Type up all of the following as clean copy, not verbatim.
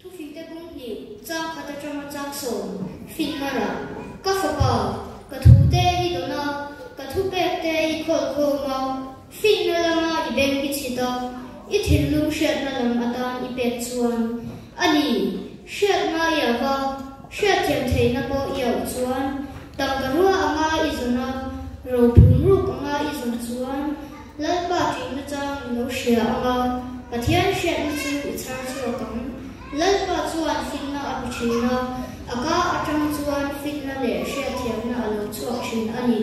Thufingte bung hnih, chang khat atanga chang sawm, finna rah. Ka fapa, ka thute i dawn a, ka thupekte i khawlkhawm a, finna lama i beng i chhit a, i thinlung hriatna lam atan i pek chuan, a ni, hriatna i auh a, hriatthiam theihna pawh i auh chuan, tangka rua anga i zawn a, rophum ruk anga i zawn chuan, Lalpa ṭihna chang i lo hria ang a, Pathian hriatna chu i chhar chhuak ang. Lalpa chuan fitna a pe ṭhin a, a ka aṭang chuan fitna leh hriatthiamna a lo chhuak ṭhin a ni.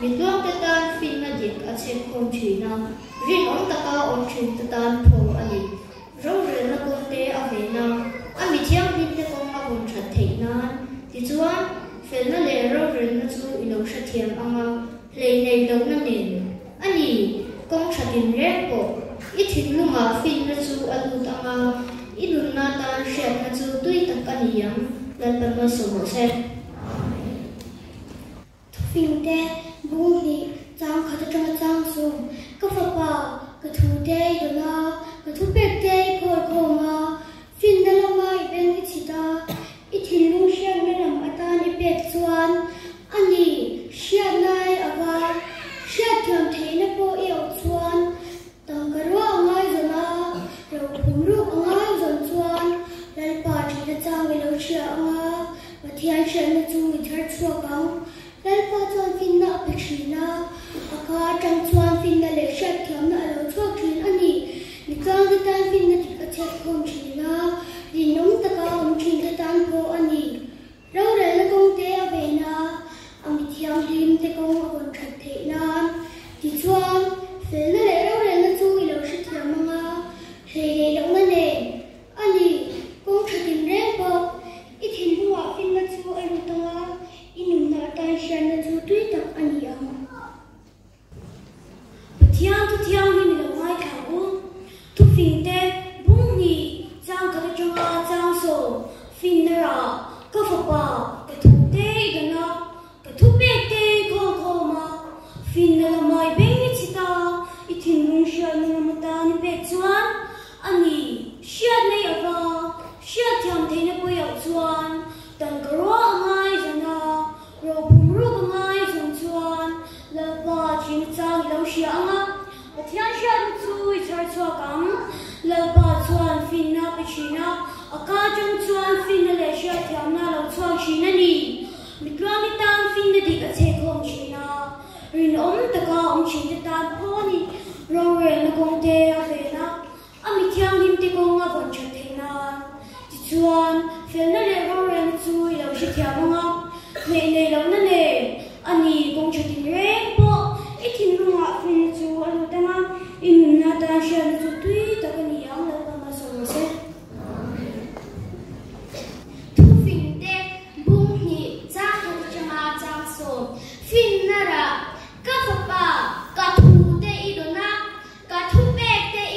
Mitluangte tan fitna dik a chhek khawm ṭhin a, rinawm taka awm ṭhinte tan phaw a ni. Rorelna kawngte a ven a, a mi thianghlimte kawng a vawn ṭhat theih nan. Tichuan, felna leh rorelna chu i lo hrethiam ang a, Hlei nei lohna nen a ni, kawng tha tinreng pawh i thinlungah finna chu a lut ang a, i nunna tan hriatna chu tui tak a ni ang, Lalpa malsawm rawh se. Thufingte, bung hnih, chang khat atanga chang sawm, ka fapa, ka thute i dawn a, ka thupekte i khawl khawm a, finna lama i beng i chhit a, I thinlung hriatna lam atan i pek chuan a ni, hriatnai a va hriatthiam theihna pawh i auh chuan tangka ruah a ngaizawn a, rophum ruk a ngaizawn chuan Lalpa ṭhihna chang i lo hria ang a, Pathian hriatna chu i thar chhuak ang. Lalpa chuan finna a pe ṭhin a, a ka aṭang chuan finna leh hriatthiamna a lo chhuak ṭhin a ni. Mitluangte tan finna dik a chhetkhawm ṭhin a, rinawm taka awm ṭhinte tan pawh a ni. Rorelna kawngte a ven a, a mi thianghlimte kawng a vawn ṭhat theih nan. Tichuan, felna leh rorelna chu i lo hrethiam ang a, hleihleih lohna nen A ni, kawng tha tinreng pawh i thinlungah finna chu a lut ang a, i nunna atan hriatna chu tui tak a ni ang. Pathian thu thianghlim i lo ngaithla ang u. Thufingte, bung hnih, chang khat atanga chang sawm, finna rah, ka fapa, ka thute i dawn a, Ka thupek te i khawl khawm a, finna lama i beng i chhit a, i thinlung hriatna lam atan i pek chuan a ni, hriatna i ava, hriatthiam theihna pawh i auh chuan tangka ruah a ngai zawn a, rophum ruk a ngai zawn chuan Lalpa thihna chang i lo hria ang a, Pathian hriatna chu i chhar chhuak ang. Lalpa chuan finna a pe thin a, a ka atang chuan finna leh hriatthiamna a lo chhuak thin a ni. Mitluangi tan finna dik a chhehkhawm thin a, rinawm taka awm thinte tan pawh a ni. Rorelna kawngte a ven a, a mi thianghlimte kawng a vawn that theih nan. Tichuan, felna leh rorelna chu i lo hrethiam ang a, hneih nei lohna nen a ni kawng tha tinreng pawh i thinlungah finna chu a lut ang a, i nunna tan hriatna chu tui tak a ni ang, Lalpa malsawm rawh se. Thufingte bung hnih chang khat atanga chang sawm finna rah, Ka fapa, ka thute i dawn a, ka thupekte i.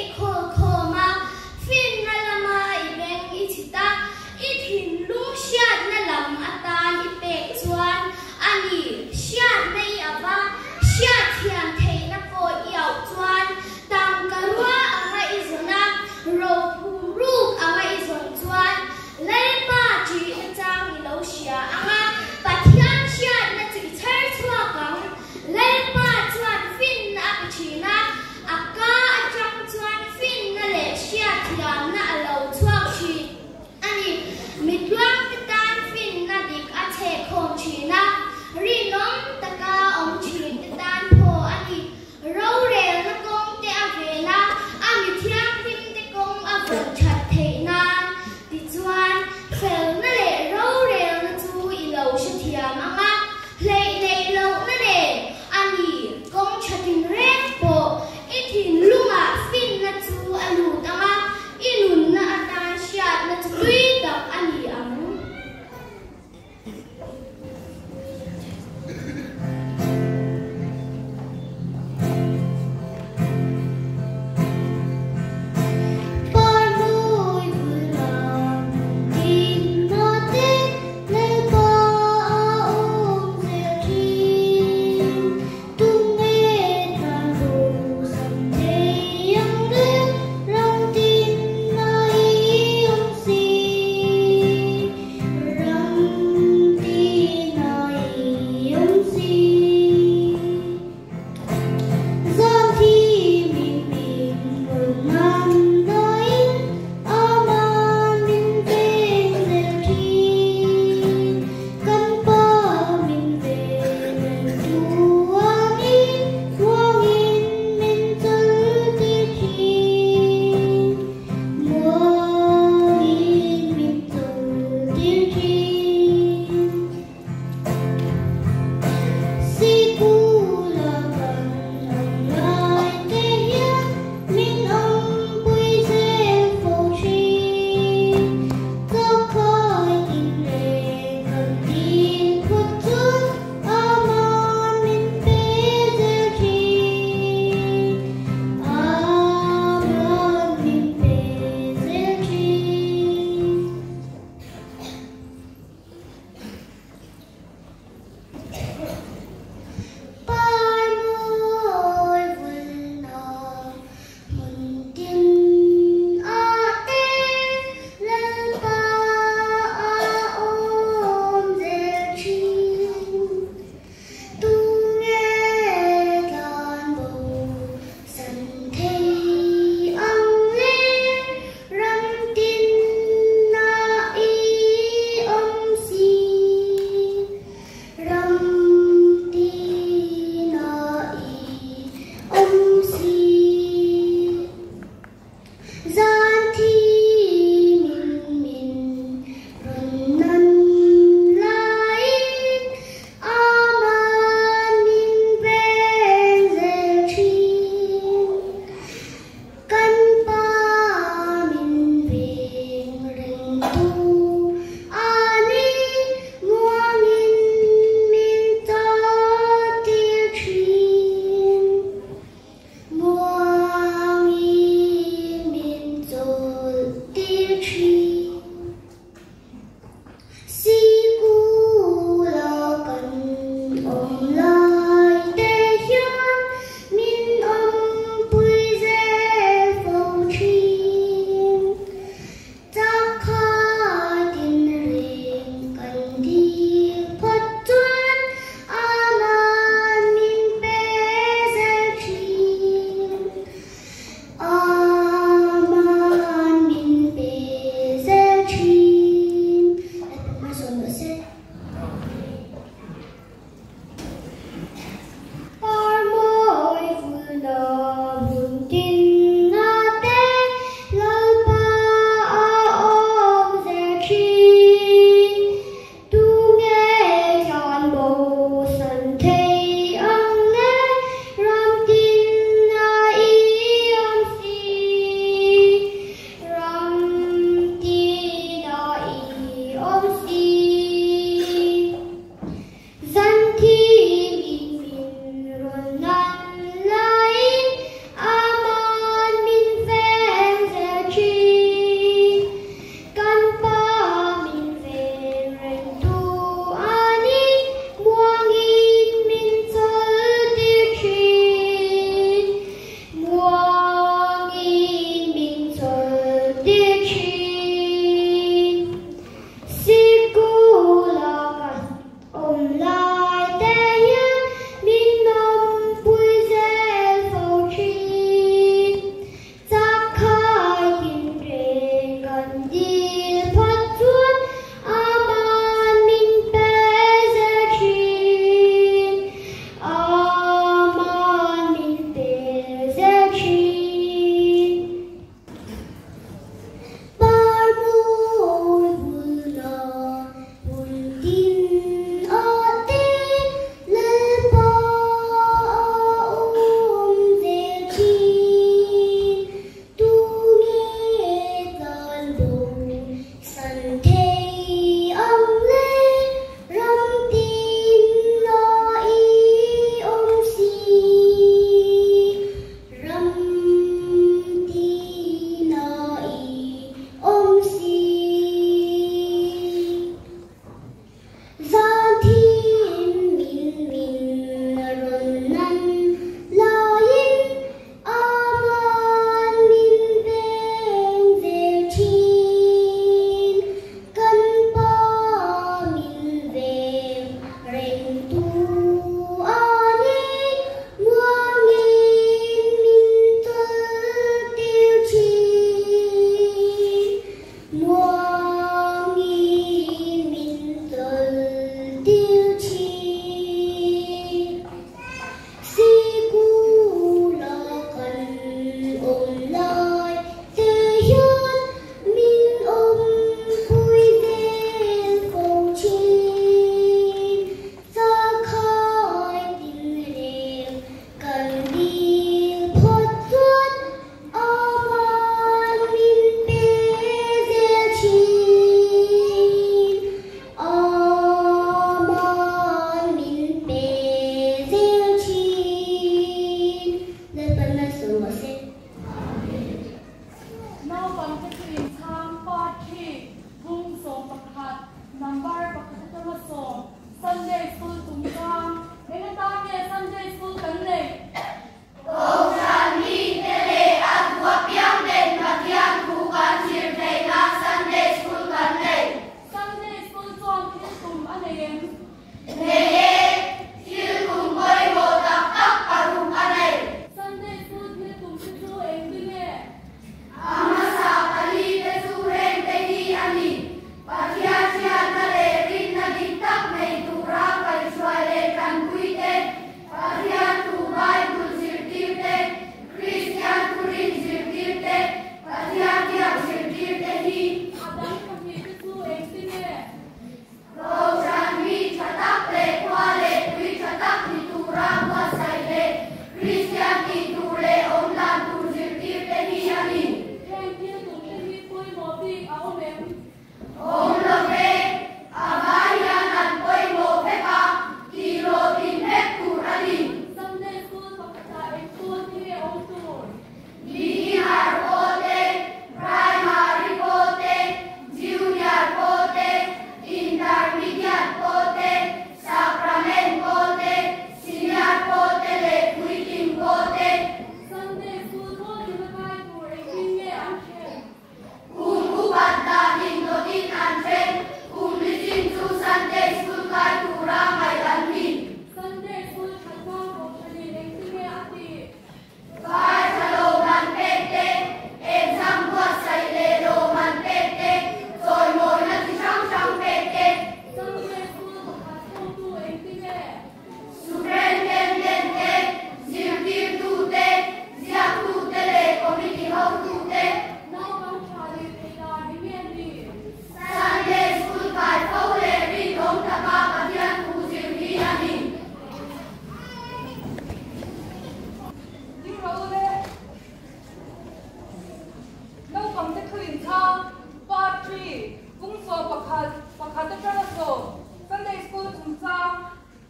Pakhat atanga sawm Sunday School chungchang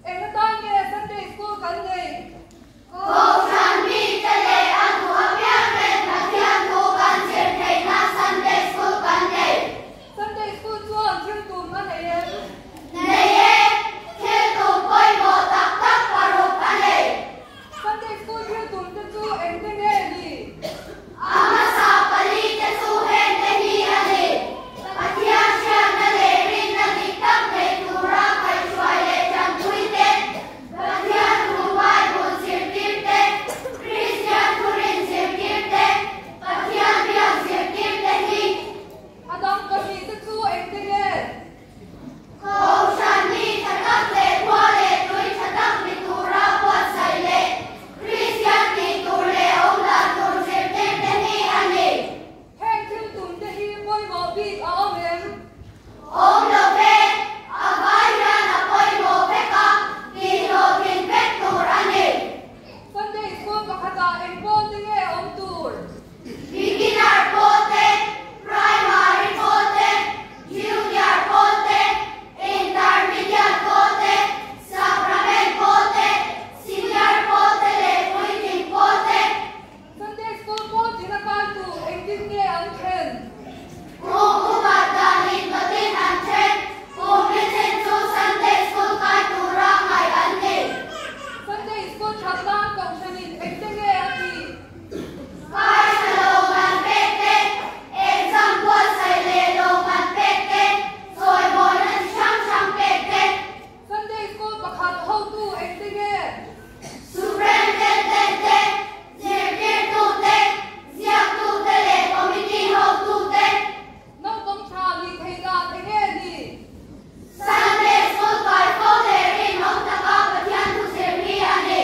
Eng atan nge Sunday School kan neih? Kohhran mite leh a duh apiang ten Pathian thu kan zir theihna Sunday School kan nei. Sunday School chuan thil tum a nei em? Nei e, thil tum pawimawh tak tak paruk a nei. Sunday School thil tum te chu engte nge ni? A hmasa palite chu hengte hi a ni, Pathian hriatna leh rinna dik tak nei tura kaihhruai leh tanpui te, Pathian thu Bible zirtir te, Kristian thurin zirtir te, Pathian biak zirtir te hi. A dang pahnihte chu engte nge? Kohhran mi tha tak leh khua leh tui tha tak ni tura buatsaih leh Kristian tih tur leh awm dan tur zirtir te hi a ni. Heng thil tum te hi pawimawh bik a awm em? Awm lo ve, a vai hian a pawimawh vek a, tihhlawhtlin vek tur a ni. Sunday School pakhatah eng pawl te nge awm tur? Beginner pawl te, Primary pawl te, Junior pawl te, Intermediate pawl te, Sacrament pawl te, Senior pawl te leh Puitling pawl te. Sunday School pawl tin a kai tur engtin nge an then? Kum upat dan indawtin an then, kum li chin chu Sunday School kai tura ngaih an ni. Sunday School that nan Kohhranin engte nge a tih? Kaisa lawmman pek te, exam buatsaih leh lawmman pek te, chawimawina chi hrang hrang pek te. Sunday School pakhat hotu engte nge? Superintendent te, zirtirtute, ziaktute leh committee hotute. Naupang tha nih theih dan enge ni? Sunday School kai fo leh rinawm taka Pathian thu zir hi a ni.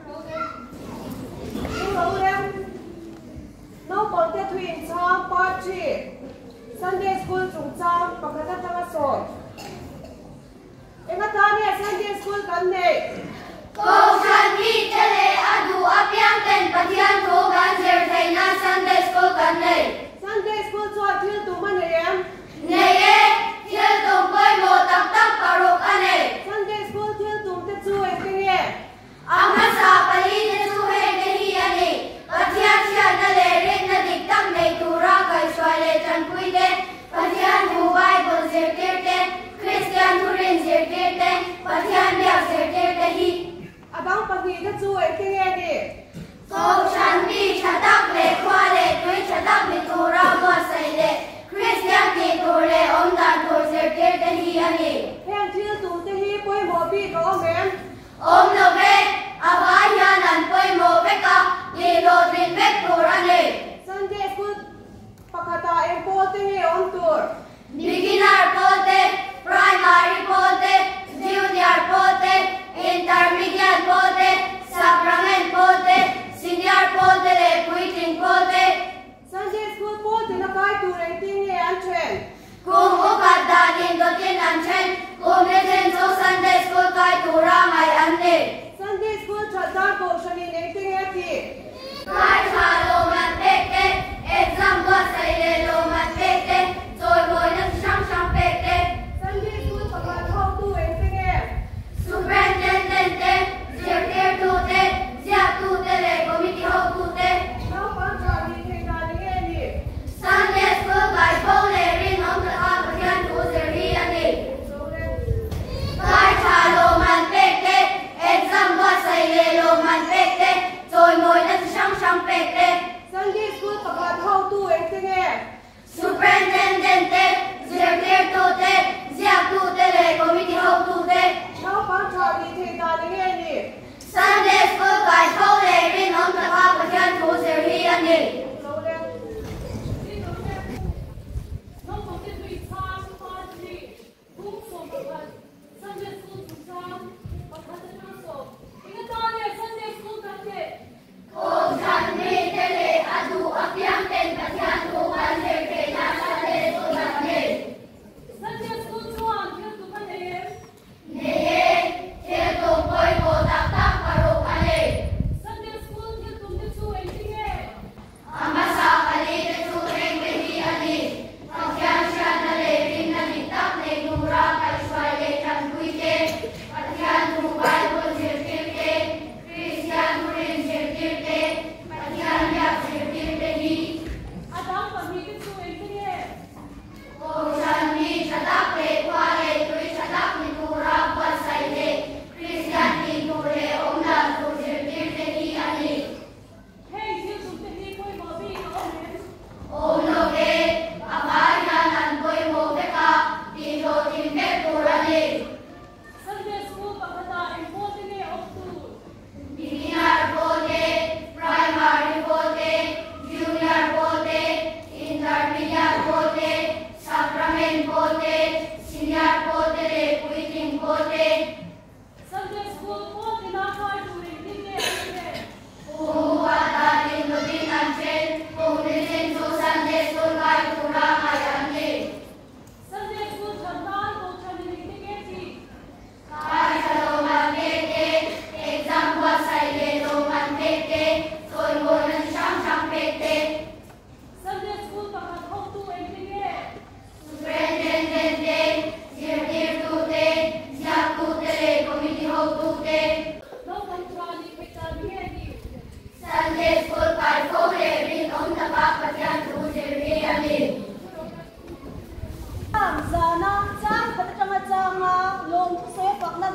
Pu Rorem, Naupangte thu inchhang Part ii, Sunday School chungchang pakhat atanga sawi. Eng atan nge Sunday School kan neih? Kohhran mite leh a duh apiang ten Pathian thu kan zir theihna Sunday School kan nei. Sunday School chuan thil tum a nei em? Nei e, thil tum pawimawh tak tak paruk a nei. Sunday School thil tum te chu engte nge? A hmasa palite chu hengte hi a ni, Pathian hriatna leh rinna dik tak nei tura kaihhruai leh tanpui te, Pathian thu Bible zirtir te, Kristian thurin zirtir te, Pathian biak zirtir te hi. A dang pahnihte chu engte nge ni? Kohhran mi tha tak leh khua leh tui tha tak ni tura buatsaih leh Kristian tih tur leh awm dan tur zirtir te hi a ni. Heng thil tumte hi pawimawh bik a awm em? Awm lo ve, a vai hian an pawimawh vek a, tihhlawhtlin vek tur a ni. Sunday School pakhatah eng pawl te nge awm tur? Beginner pawl te, Primary pawl te, Junior pawl te, Intermediate pawl te, Sacrament pawl te, Senior pawl te leh Puitling pawl te. Sunday School pawl tina kai tur engtin nge an then? Kum upat dan indawtin an then, kum li chin chu Sunday School kai tura ngaih an ni. Sunday School that dan Kohhranin engte nge a tih? Kai tha lawmman pek te, exam buatsaih leh lawmman pek te, chawimawina chi hrang hrang pek te. Sunday School pakhat hotu engte nge? Superintendent te, zirtirtu te, ziaktu te leh committee hotu te. Naupang tha nih theih dan enge ni? Sunday School kai fo leh rinawm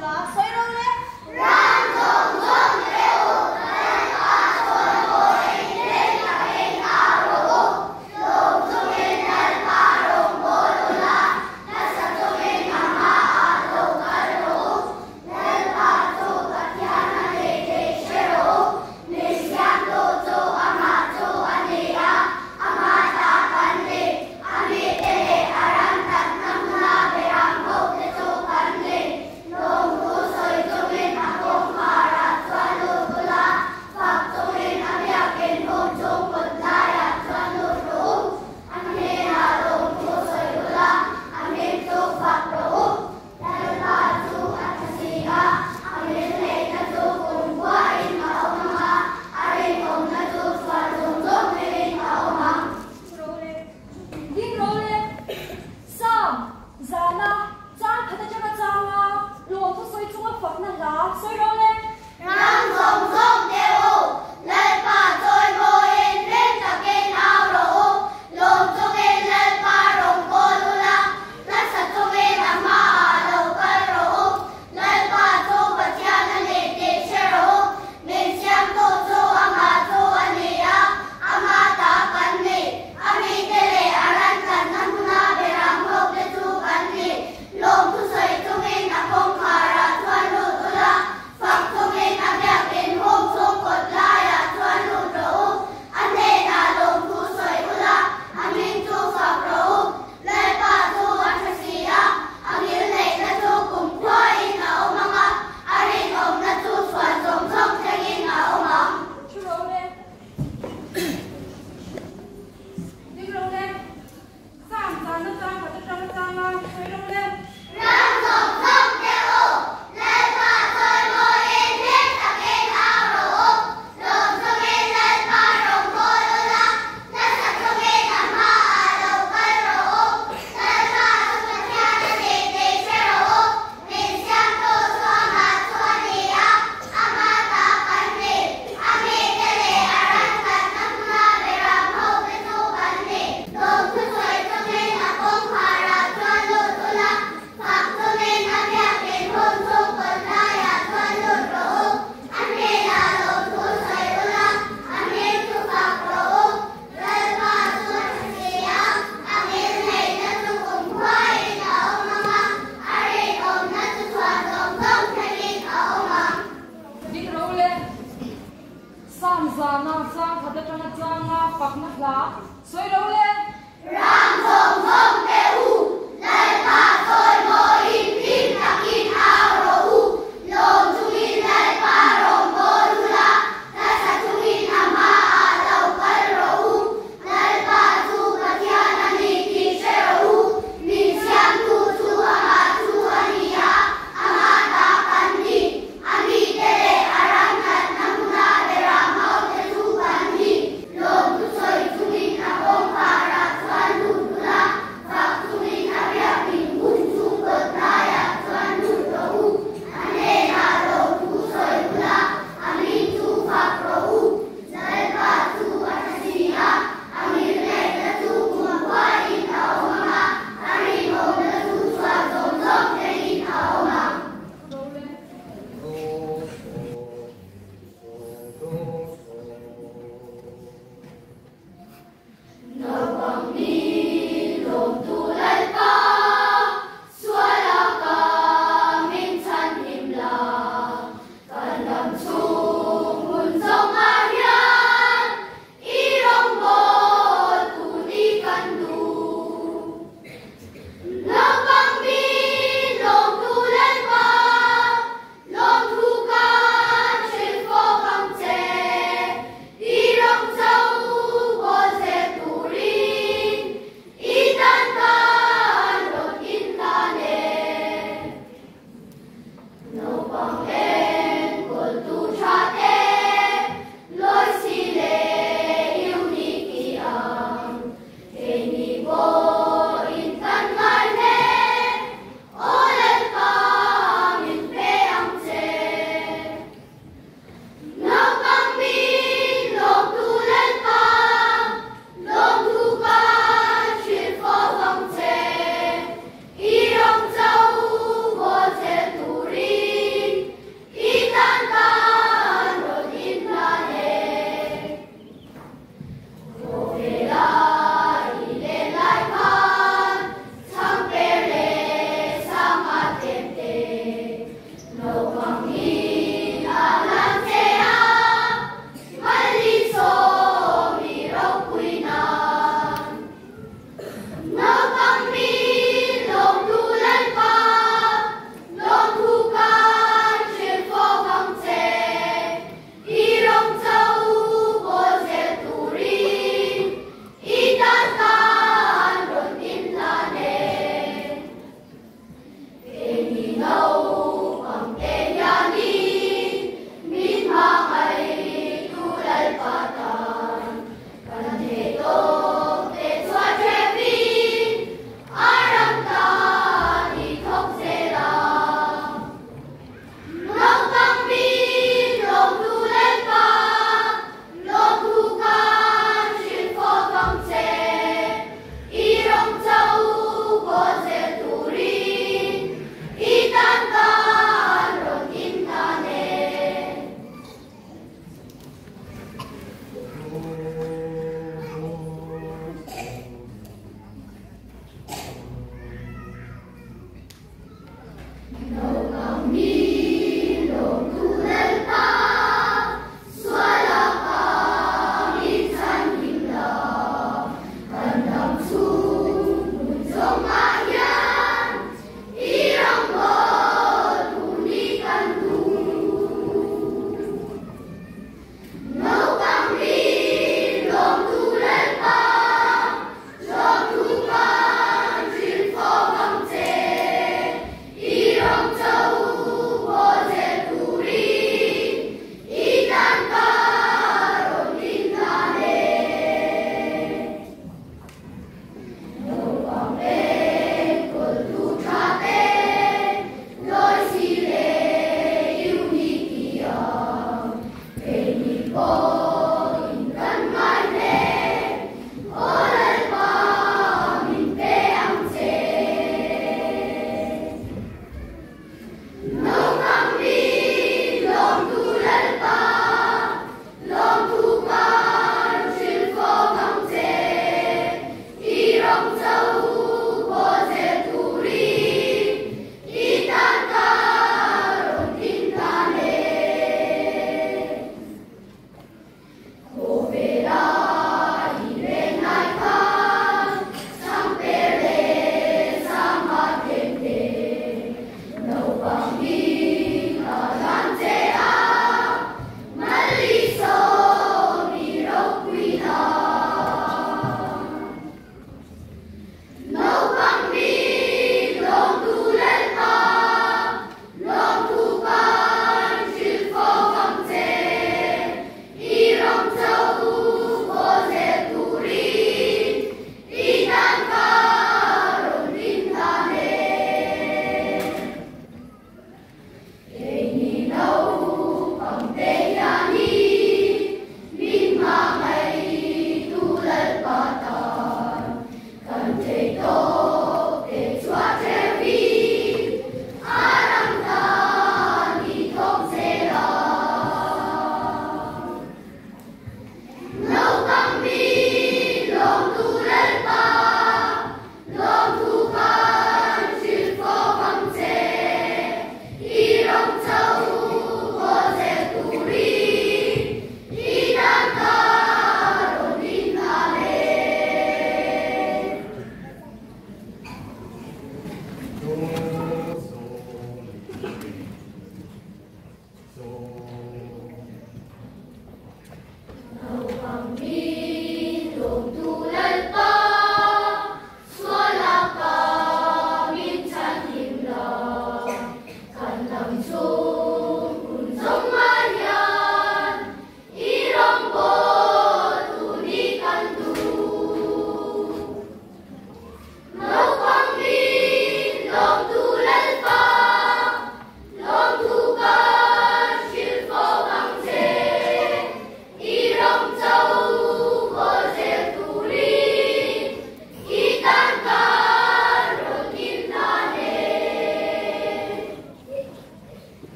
hla sawi rawh le. Ram zawng zawng te u, Lalpa chawimawiin ring takin au rawh u. Lawm chungin Lalpa rawngbâwl ula, hla sa chungin a hmaah lo kal rawh u. Lalpa chu Pathian a ni tih hre rawh u. Min siamtu chu amah chu a ni a, ama ta kan ni. A mite leh a ram tatna hmuna beram hote chu kan ni. Lawmtu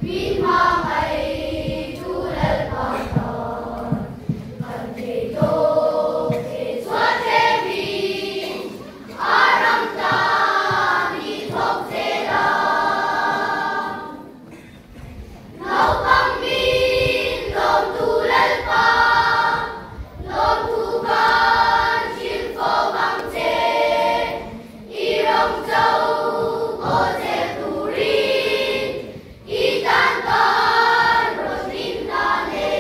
Min hmangaihtu Lalpa tan kan thei tawk te chuan theuhin a ram tan i thawk zel a. Naupang min lawmtu Lalpa, lawmtu kan hrilh fo ang che. I rawng cho kaw zel turin i tan kan rawn in hlan e.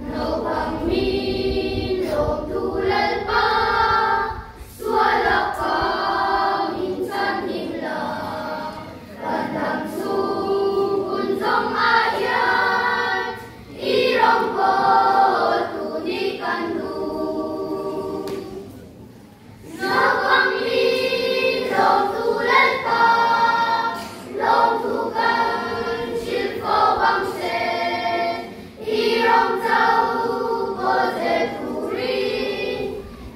Naupang min lawmtu Lalpa, suala ka min chhanhim la, kan dam chhung hun zawng ah hian i rawngbawltu ni kan duh. Naupang min lawmtu Lalpa, lawmtu kan hrilh fo ang che. I rawng cho kaw zel turin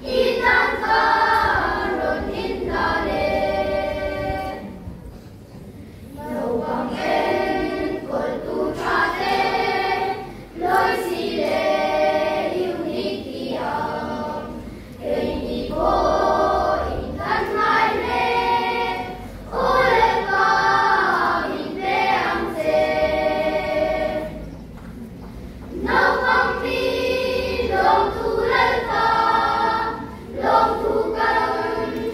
i tan kan rawn in hlan e. Naupang enkawltu tha te, Loisi leh Unity ang keini pawhin kan ngai hle. Aw Lalpa, min pe ang che. Naupang min lawmtu Lalpa, lawmtu kan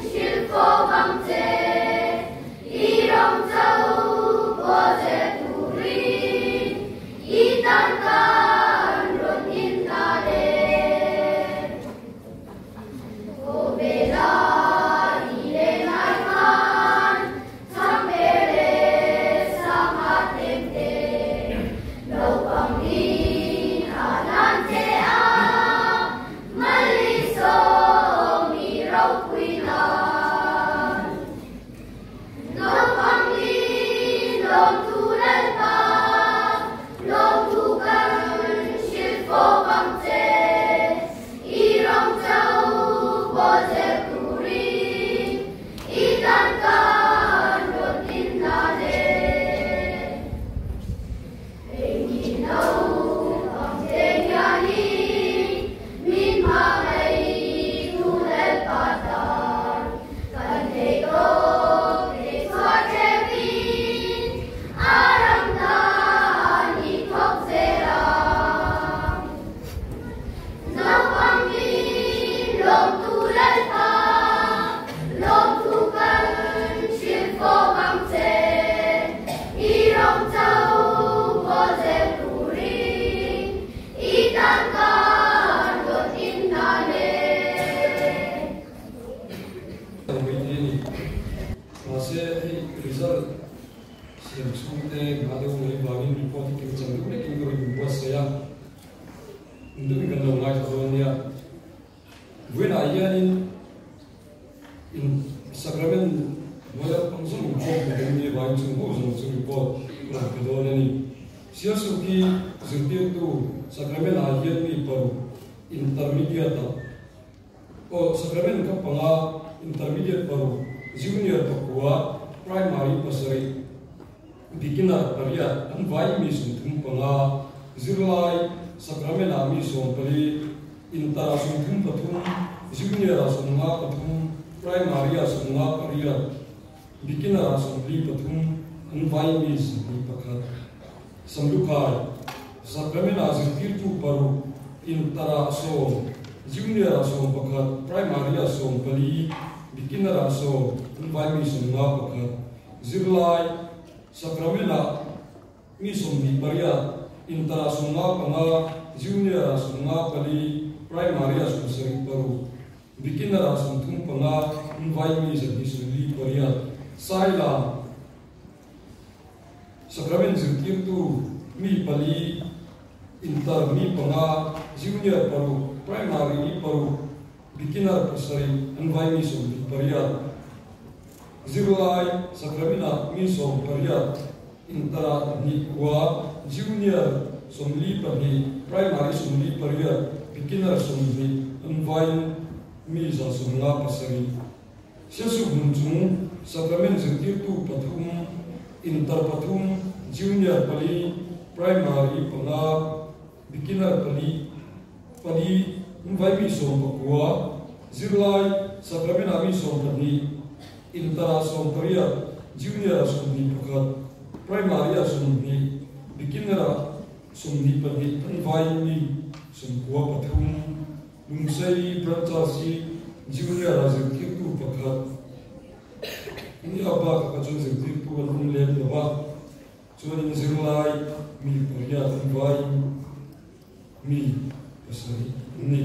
hrilh fo ang che. I rawng cho kaw zel turin i tan kan rawn in hlan e. Khawvela i len lai khan chhangper leh sangha tlem te naupang in a hlan che a, mal i sawm i ropui nan. Naupang min lawmtu Lalpa, lawmtu kan hrilh fo ang che. I rawng cho kaw zel turin i tan kan rawn in hlan e. Keini naupang te hianin min hmangaihtu Lalpa tan kan thei tawk te chhuah theuhin a ram tan i thawk zel a. Naupang min lawmtu Lalpa, lawmtu kan hrilh fo ang che. I rawng cho kaw zel turin i tan kan rawn in hlan e. Kan mai thei a ni. Mahse hei result siam chhungte nghah deuh mai vangin report hi kim chang deuh lekin ka rawn inbuatsaih a, induhin kan lo ngaithla dawn nia. Vawiinah hianin in sacrament hnuaia pang zawng inkhawm hmu kan nih avangin chung ho zawng chu report ka rawn pe dawn a ni. Sialsuki zirtirtu sacrament ah hian mi paruk intermediate ah Aw, sacrament kha panga, intermediate paruk, junior pakua, primary pasarih, beginner pariat an vai mi sawmthum panga, zirlai sacrament ah mi sawmpali, inter ah sawmthum pathum, junior ah sawmnga pathum, primary ah sawmnga pariat, beginner ah sawmli pathum an vai mi sawmhnih pakhat. Samlukhai, sacrament ah zirtirtu paruk, inter ah sawm, junior ah 11, primary ah 14, beginner ah 10, an vai mi 51. Zirlai, sacrament ah mi 28, inter ah 95, junior ah 54, primary ah 76, beginner ah 35, an vai mi 248. Sailam, Sacrament zirtirtu mi pali, inter mi panga, junior paruk, primary paruk, beginner pasarih an vai mi 28. Zirlai sacrament ah mi 18, inter ah hnih kua, junior 42, Primary 48, Beginner 20, an vaiin mi 57. Sialsuk hmun chung Sacrament zirtirtu pathum, Inter pathum, Junior pali, Primary panga, Beginner pali, pali, an vai mi 19, zirlai Sacrament ah mi 12, Inter ah 18, Junior ah 21, Primary ah 20, Beginner ah 22, an vai mi 93. Lungsei Branch hi Junior ah zirtirtu pakhat ni a bakah kha chuan zirtirtu an awm lem lo a, chuanin zirlai mi pariat an vaiin mi pasarih an ni.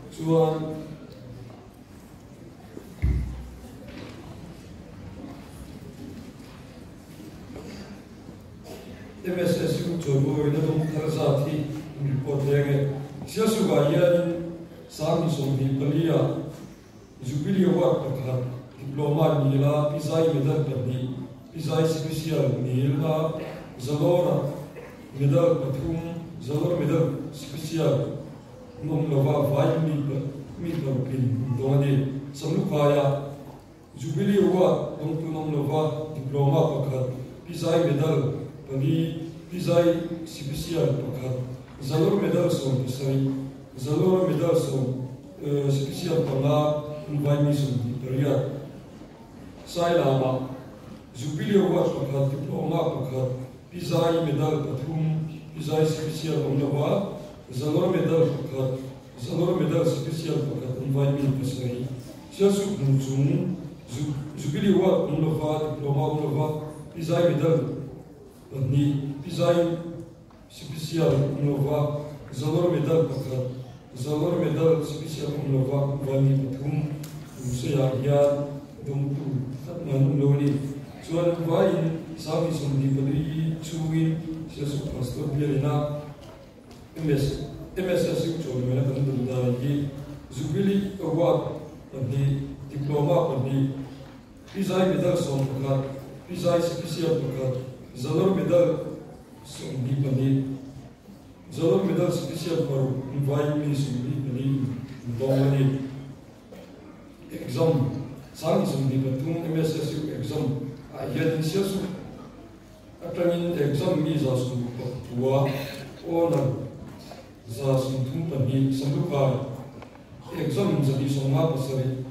Chuan MSSU chawimawiina dawng thar zat hi an report leng e. Sialsukah hianin Sangni 24 ah Jubilee Award pakhat, Diploma nila Pizai Medal pahnih, Pizai Special nila Zalawra Medal pathum, Zalawr Medal Special an awm lova vai mi mi paruk-in an dawng a ni. Samlukhaiah Jubilee Award dawngtu an awm lova Diploma pakhat, Pizai Medal pali, Pizai Special pakhat, Zalawr Medal 17, Zalawr Medal sawm Special panga an vai mi 28. Sailama Jubilee Award pakhat, Diploma pakhat, Pizai Medal pathum, Pizai Special awm lova Zalawr Medal pakhat, Zalawr Medal Special pakhat an vai mi pasarih. Sialsuk hmun chung Jubilee Award awm lova, Diploma awm lova, Pizai Medal pahnih, Pizai Special awm lova, Zalawr Medal pakhat, Zalawr Medal Special awm lova an vai mi pathum. Lungseiah hian dawngtu pakhat man awm lo a ni. Chuan an vaiin Sangni 24 chhungin Sialsuk Pastor bialina MS MSSU chawimawiina kan dawng dan hi Jubilee Award pahnih, Diploma pahnih, Pizai Medal 11, Pizai Special pakhat, Zalawr Medal 22, Zalawr Medal Special paruk an vaiin mi 24 an dawng a ni. Exam Sangni 23 MSSU exam ah hianin Sialsuk atangin exam mi 69 Honor 32 Samlukhai exam 157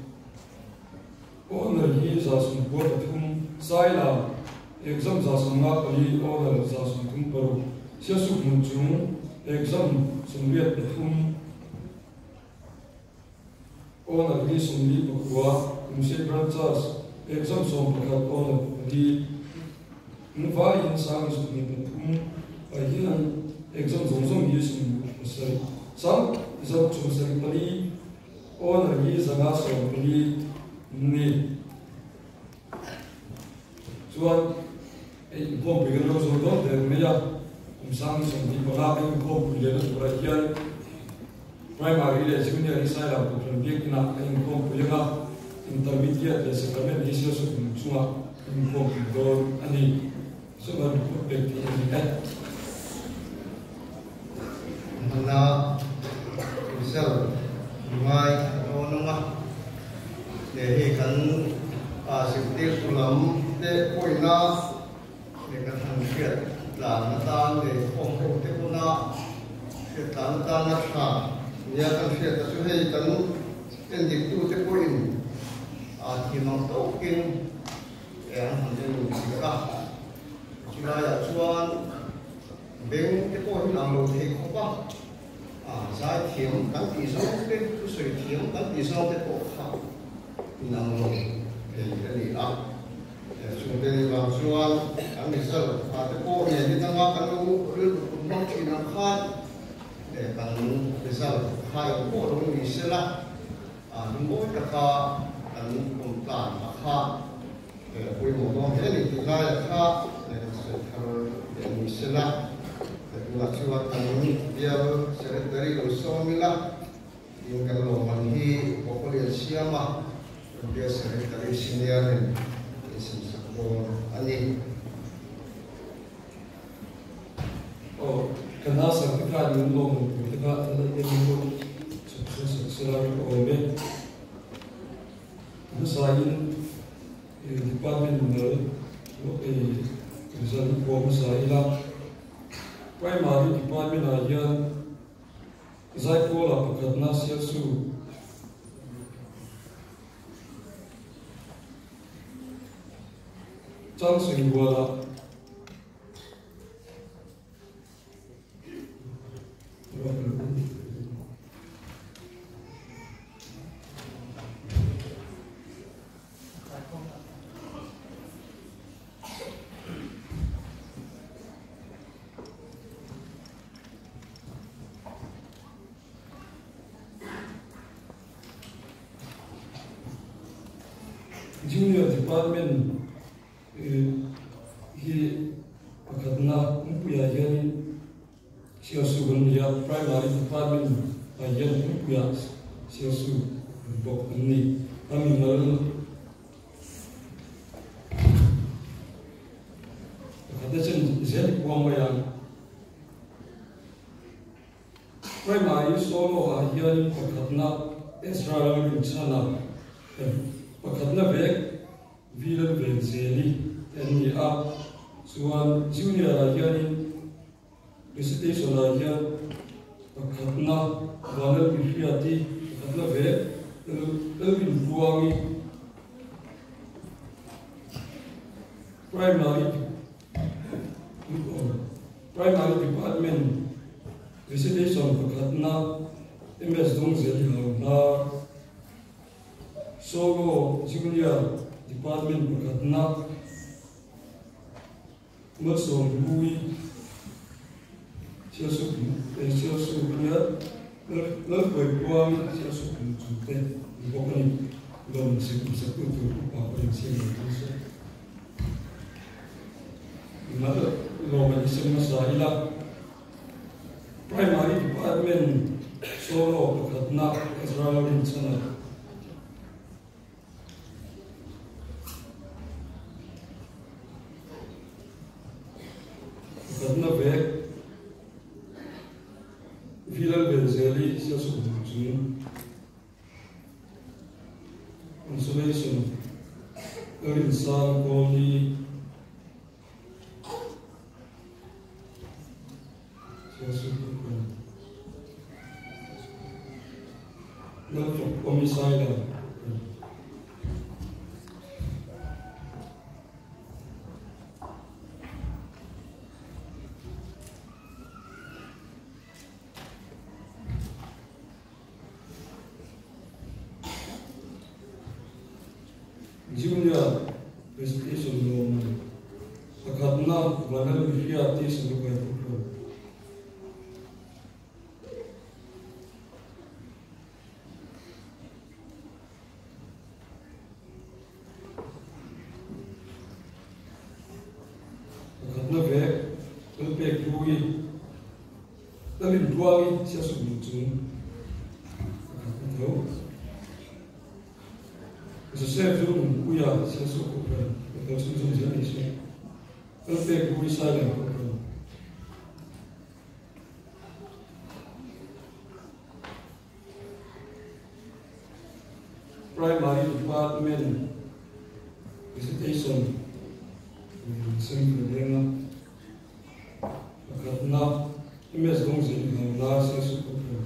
Honor hi 93 Sailam exam 94 Honor 36 Sialsuk hmun chung exam 83 Honor hi 49 Lungsei Branches exam 11 Honor pali an vaiin Sangni 23 ah hian exam zawng zawng hi 27 sang 174 Honor hi 114 ni. Chuan hei inkhawmpui kan lo zo dawn der mai a, kum sang 25 kan inkhawmpui lehna turah hian Primary leh Junior hi Sailam Kohhran biakinah kan inkhawmpui ang a, Intermediate leh Sacrament hi Sialsuk hmun chungah kan inkhawmpui dawn a ni. Chuan report pek theih a ni e. Hmana result ngai a dawn ang a, he hei kan zirtirtu lam te pawina leh kan han hriat tlan atan leh khawm ho te pawna hriat tlan atana tha nia kan hriat a chu hei kan endiktu te pawhin thiam ang tawkin an han en dik a, chulaiah chuan Beng te pawh hi lang lo thei khawp a, zai thiam kan tih zawng te, thusawi thiam kan tih zawng te pawh kha inang lo thei a ni a. Chungte ni vang chuan kan result kha te pawh nen hi danga kan lo rilru put hmang thin ang khan kan result kha eng pawh lo ni sela, lungawi taka kan awm tlan a kha. Pawimawh dawn hle a ni tih laiah kha kan sawi thar leh ni se la, tunah chuan kan bial Secretary lo sawm ila, tin kan lawmman hi Bawkawlian siam a, kan bial Secretary Senior in min sem sak dawn a ni. Aw, Kan usher te khan min lawm ang tur te kha an la en in pawh chhuk chhung sak sela ka awm e. Hmasain department mal result hi pawh hmasa ila primary department ah hian Zaipawla pakhatna Sialsu Changsuihuala Junior Department hi pakhatna Hmingpuiah hianin Sialsuk an ni a, Primary Department ah hian Hmingpuiah Sialsuk bawk an ni. A mimal Pakhat te chuan zel i puang mai ang. Primary solo ah hianin pakhatna Ezra Lalrinchhana pakhatna vek Vilan Venzeli te an ni a. Chuan junior ah hianin recitation ah hian pakhatna Vanlalpi Hriati pakhatna vek Lalrinpuangi Primary Primary Department Recitation pakhatna MS Dawngzeli Hauhnar Solo Junior Department pakhatna Malsawm Hlui Sialsuk Sialsuk nia Lalkawipuang Sialsuk chungte ni bawk a ni. Lawm sim saktu tur upa pawh in siam lo thung se. Lawm an sem hmasa ila. Primary Department solo pakhatna Ezra Lalrinchhana. Pakhatna vek Vilalbelzeli Sialsuk chung. Consolation Rinsang Kawlni Lalfak Awmi Sailo. Junior Presentation lawmman pakhatna Vanlalmihria tih Salukai Kohhran. Pakhatna vek Lalpek Hlui Lalintluangi Siasuk duh chung pakhatna tho. Joseph chu Nunpuia Siasuk Kohhran ka kal chhunzawm zel ni se. Lalpek Hlui Sailam Kohhran. Primary Department Visitation Sem Lenga pakhatna MS Dawngzin Hauhnar Sialsuk Kohhran.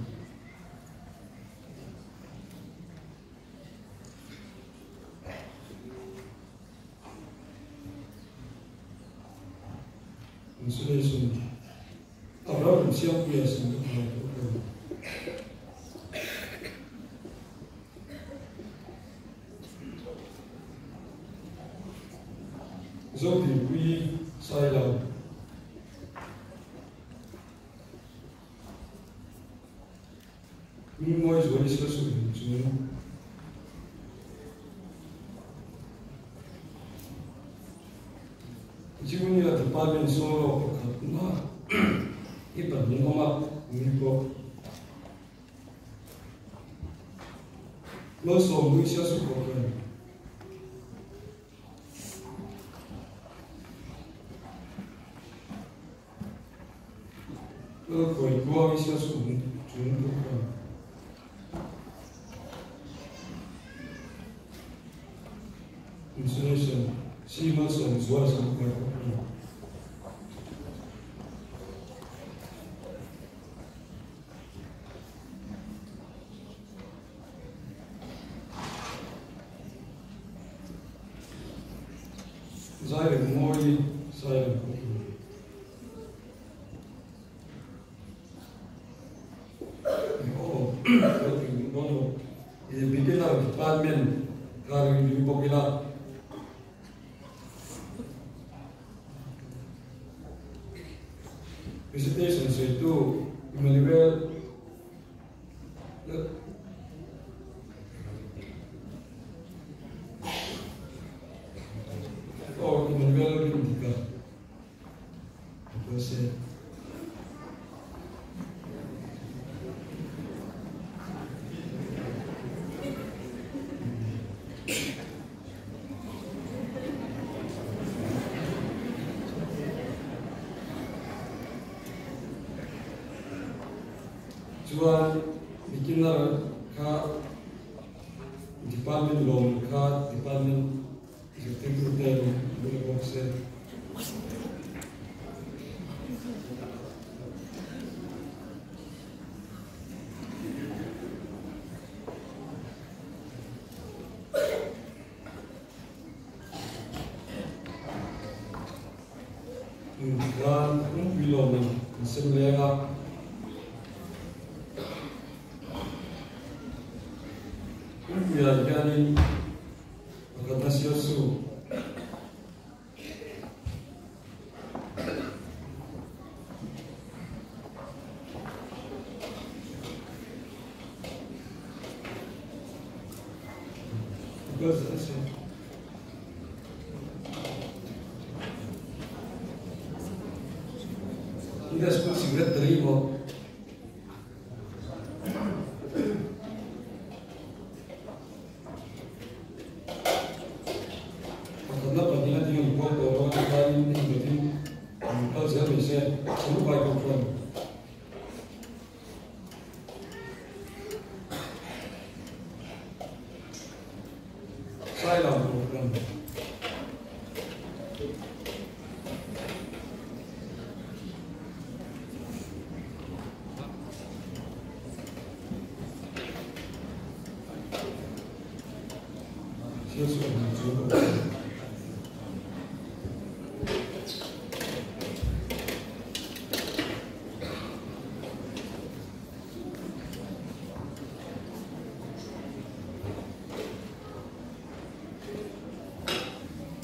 Consolation Abraham Siampuia Singapore Kohhran. Zodinpuii Sailo. Hmingmawi Zuali Sialsuk ding chung. Junior Department solo pakhatna i pahnih awm a, ni pawh. Malsawm Lucia Sukhawkran. Sialsuk Chung Kohhran. Insulation, C. Malsawmzuala Samuhmai Kohhran. Zairem Mawi, Sairem Kohhran. Aw, ka lo ti dawn lo. I beginner department kha ring bawk ila. Visitation sawitu Emmanuel Aw, Emmanuel Rindika. Jose. Chuan beginner kha department lawm kha department Zirtirtute bula bawk se. Khan pumpuilo man an sem leng a. Pumpuiah hianin Pakhatna Sialsu. Sunday School Secretary maw? Pakhatna pahnihna ding an puang tawh lo a tih laiin hei vetin an kal zel mai se, Samukai Kohhran. Sailam Kohhran.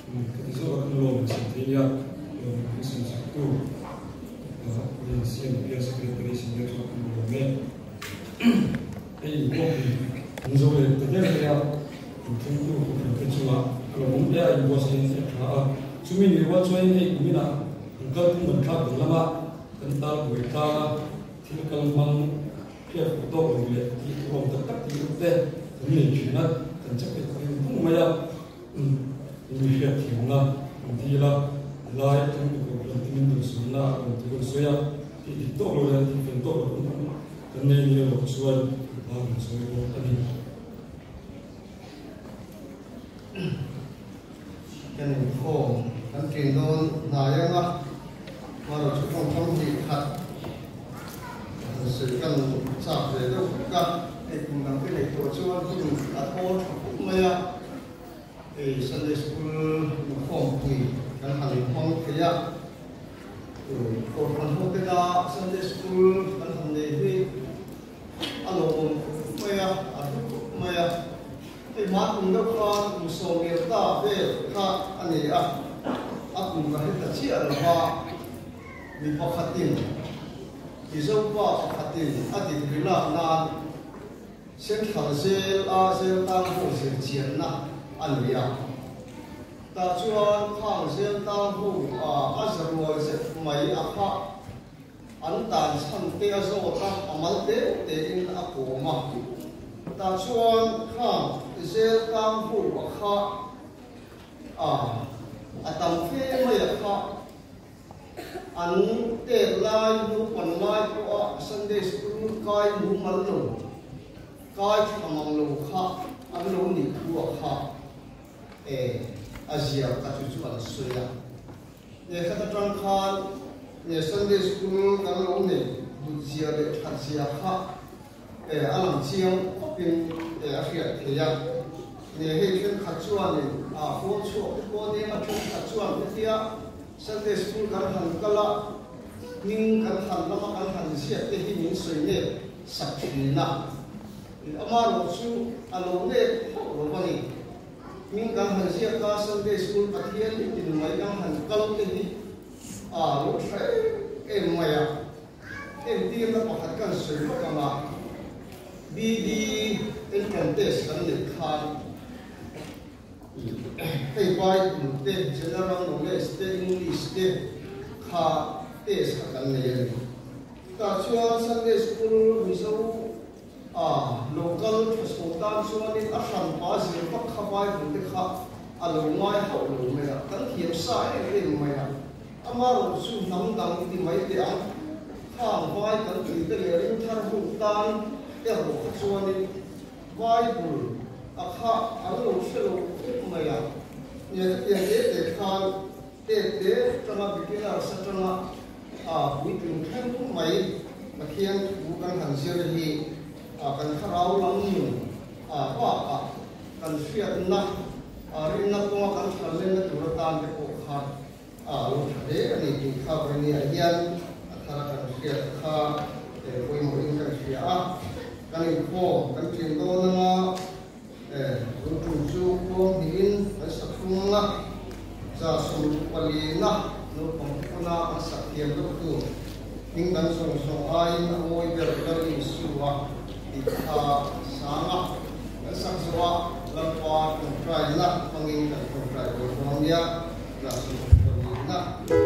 Ka ti zawk a kan lawm an sem thei nia, lawm an sem sak tu CMPL Secretary Senior chu kan lawm e. Hei in pawh hi an zo leh ta der mai a, in thlengtu kohhran te chungah a lawmawm hle a, in buatsaihin a tha a. Chumi ni rual chuanin hei kuminah kan kalphung kan thlak dang lama kan tar buai tlang a, thil kal hmang hriat fuh tawk lo leh tih tur awm tak tak tih te kan nei thin a, kan chak pe tak in pung mai a. Mi hriat thiamna an dil a, lai atang tu kohhran te min duhsawmna a rawn ti rawn sawi a, tih dik tawk lo leh tih fel tawk lo kan awm kan nei nia loh chuan a rawn sawi bawk a ni. Kan inkhawm kan ṭin dawn hnai anga Mara chu tawngtham hnih khat han sawi kan chak ve deuh vek a, hei kum dang te ngaihtuah chuan hun a thawl tha khawp mai a. Hei Sunday School inkhawmpui kan han inhmang thei a, Kohhran hotela Sunday School kan han nei hi a lawmawm khawp mai a, a hlu khawp mai a. Hei hma kum deuh khan kum sawmriat ta vel kha a ni a, a kum ka hre ta chiah lo va, mi pakhatin, Mizopa pakhatin a degree lak nan, Central Jail a jail tang ho zir chianna a nei a, tah chuan khang jail tang ho a a zarual zet mai a kha an tan chhan te a zawt a, a mal te te in a kawm a, tah chuan khang jail tang ho a kha a a tam fe mai a kha. An tet lai naupan lai pawha Sunday School kai mumal lo, kai tha mang lo kha an lo nih thu a kha e a zia ka chu chu an sawi a. Lehkhat atang khan e Sunday School kan lo nei hlut zia leh that zia kha e a lang chiang khawpin e a hriat theih a. Ne hei thenkhat chuanin a phone chhuak te pawh nia a thenkhat chuan hetia Sunday School kan han kal a, hming kan han lam a kan han ziak te hi min sawi nep sak thin a. Amaherawh chu a lo nep hauh lo a ni. Hming kan han ziak a, Sunday School Pathian hi tin mai kan han kal te hi a lo tha em em mai a. Entirna pakhat kan sawi lawk ang a, BD entrance test kan neih khan hei Bible te, General Knowledge te, English te kha test kha kan nei a ni. Tah chuan Sunday School Mizo A lo kal tha chho tan chuanin a hranpa zir vak kha Bible te kha a lo ngai hauh lo mai a, kan thiam sa em em mai a. Amaherawh chu hnam dang i ti mai teh ang, khang vai kan tui te leh ring thar ho tan erawh kha chuanin Bible a kha an lo hre lo khawp mai a. Nia chutiang te te khan Tet te atanga beginners atanga a puitling thleng mai Pathian thu kan han zir hi kan thlarau lam nun bakah kan hriatna rinna kawnga kan thallenna tur atan te pawh kha a lo tha hle a ni tih kha Vawini-ah hian a thara kan hriat kha pawimawhin kan hria a, kan inkhawm kan ṭin dawn anga. Tun tum chu kawng hnihin kan sak thung a, 144 naupang te pawn a an sak thiam deuh tur hming dang zawng zawng aiin a mawi ber ber Isua tih kha sang a, kan sak zawh a Lalpa tawngtaina hmangin kan tawngtai dawn dawn nia, 144.